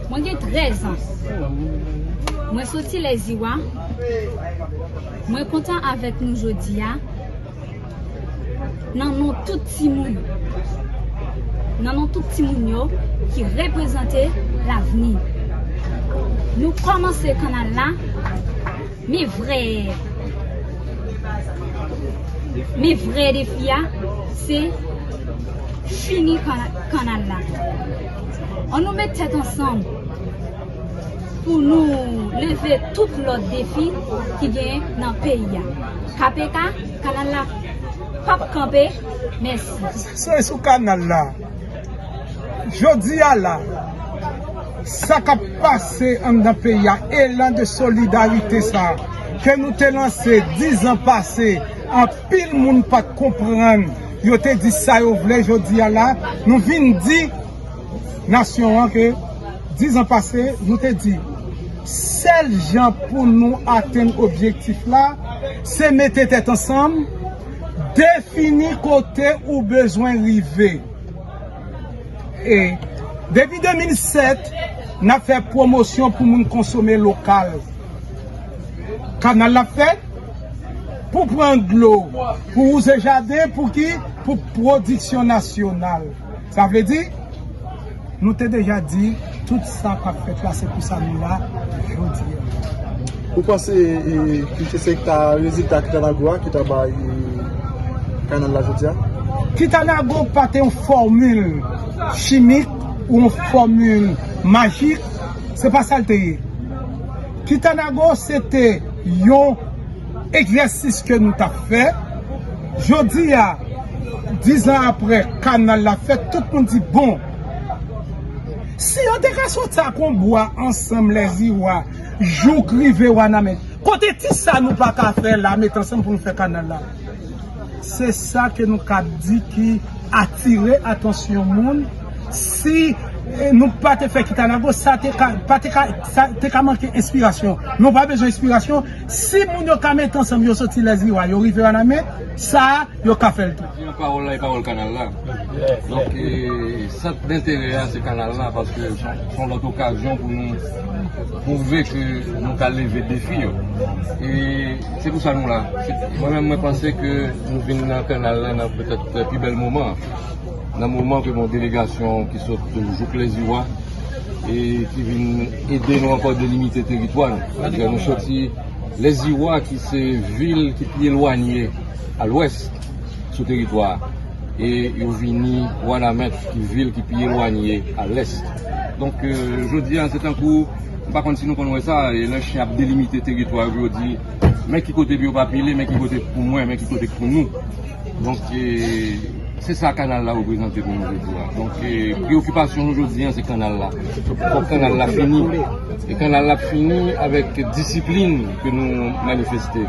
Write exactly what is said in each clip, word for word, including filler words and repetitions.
Mwen gen trèz an. Mwen soti Lèziwa. Mwen kontan avèk nou jodi a. Nan non tout timoun. Nan non tout timoun yo ki reprezante lavni. Nou kòmanse kanal la. Men vrè, men vrè defi a, se fini kana-, kanal la. Ann nou met tèt ansanm pou nou leve tout lòt defi ki gen nan peyi a. K P K, kanal la p ap kanpe. Mèsi. Se sou kanal la. Jodi a la, sa k ap pase anndan peyi a, elan de solidarite sa a, ke nou te lanse diz an pase, anpil moun pa t konprann. Yo te di sa yo vle, jodi a la, nou vin di nasyon an ke diz an pase, nou te di, sèl jan pou nou atenn objektif la, se mete tèt ansanm, defini kote ou bezwen rive. E depi de mil sèt, n ap fè pwomosyon pou moun konsome lokal. Kanal la fèt pou pran dlo, pou wouze jaden, pou ki? Pou pwodiksyon nasyonal. Sa vle di, nou te deja di, tout sa k ap fèt la, se pou sa nou la jodi a. Ou panse, e, ki se ta rezilta Kitanago a ki ta bay, e, kanal la jodi a? Kitanago pa te yon fòmil chimik ou yon fòmil majik, se pa sa l te ye. Kitanago se te yon egzèsis ke nou t ap fè. Jodi a, diz an apre, kanal la fèt, tout moun di, bon, si yo te ka soti ak yon bwa ansanm Lèziwa, jouk rive Wanament, kote ti sa nou pa ka fè la, met ansanm pou nou fè kanal la? Se sa ke nou ka di ki atire atansyon moun. Si, e, nou pa te fè Kitanago, sa te ka, pa te ka, sa te ka manke enspirasyon. Nou pa bezwen enspirasyon. Si moun yo ka met ansanm, yo soti Lèziwa, yo rive Wanament, sa a, yo ka fè l tou. Pawòl la e pawòl kanal la. Donk, e, sant denterè a, se kanal la, paske se yon, se yon lòt okazyon pou nou pwouve ke nou ka leve defi yo. E se pou sa nou la. Se, mwen menm, mwen panse ke nou vin nan kanal la nan petèt pi bèl moman. Nan moman ke yon delegasyon ki sot jouk Lèziwa e ki vin ede nou ankò delimite teritwa nou. Paske nou soti Lèziwa, ki se vil ki pi elwanye a lwès sou teritwa a. E yo vini Wanament, ki vil ki pi elwanye a lès. Donk, e, jodi a, se tankou, m pa konn si nou konn wè sa, e lè chen ap delimite teritwa yo, pou yo di, men ki kote pou yo pa pile, men ki kote pou mwen, men ki kote pou nou. Donk, e, se sa kanal la reprezante pou nou jodi a. Donk, e, preyokipasyon nou jodi a, se kanal la. Fòk kanal la fini. E kanal la ap fini avèk disiplin ke nou manifeste.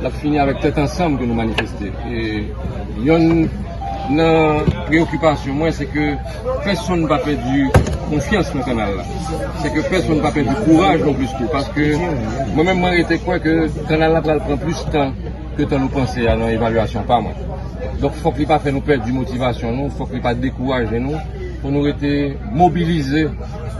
L ap fini avèk tèt ansanm ke nou manifeste. E yonn nan preyokipasyon mwen, se ke pèsonn pa pèdi konfyans nan kanal la. Se ke pèsonn pa pèdi kouraj non plis tou. Paske mwen menm, mwen rete kwè ke kanal la pral pran plis tan ke tan nou panse a nan evalyasyon pa mwen. Donk, fòk li pa fè nou pèdi motivasyon nou, fòk li pa dekouraje nou, pou nou rete mobilize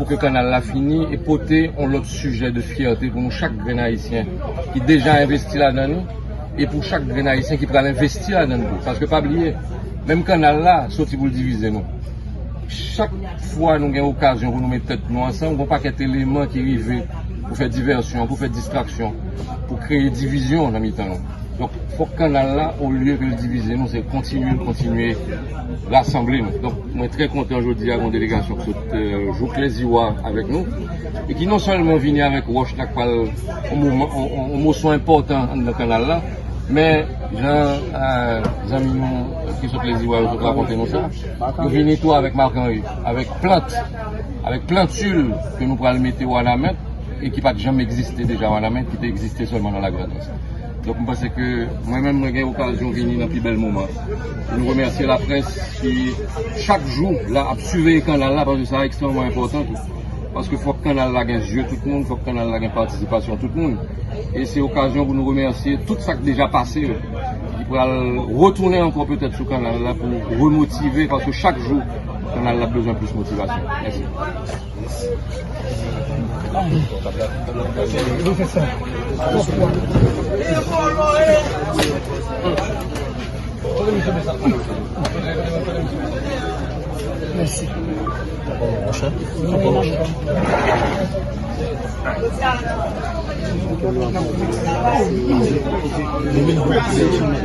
pou ke kanal la fini e pote yon lòt sijè de fyète pou nou chak grenn Ayisyen ki deja envesti ladan li e pou chak grenn Ayisyen ki pral envesti ladan li tou. Paske pa bliye, menm kanal la soti pou l divize nou. Chak fwa nou gen okazyon pou nou met tèt nou ansanm, gen yon pakèt eleman ki rive pou fè divèsyon, pou fè distraksyon, pou kreye divizyon nan mitan nou. Donk, fòk kanal la, olye ke l divize nou, se kontinye l kontinye rasanble nou. Donk, mwen trè kontan jodi a, gen yon delegasyon ki sot, e, jouk Lèziwa avèk nou, e ki non sèlman vini avèk wòch la k pral yon moman, yon, yon, yon moso enpòtan anndan kanal la, men jan, e, zanmi nou ki sot Lèziwa yo sot rakonte nou sa, yo vini tou avèk Marc Henry, avèk plant, avèk plantil ke nou pral mete Wanament e ki pa t janm egziste deja Wanament, ki te egziste sèlman nan Lagradans. Donk, m panse ke mwen menm, mwen gen okazyon vini nan pi bèl moman. Nou remèsye laprès ki chak jou la ap siveye kanal la, paske sa ekstrèmman enpòtan tou. Paske fòk kanal la gen zye tout moun, fòk kanal la gen patisipasyon tout moun. E se okazyon pou nou remèsye tout sa k deja pase yo, ki pral retounen ankò petèt sou kanal la pou remotive, paske chak jou Kanal la bezwen plis motivasyon. Mèsi. Mèsi.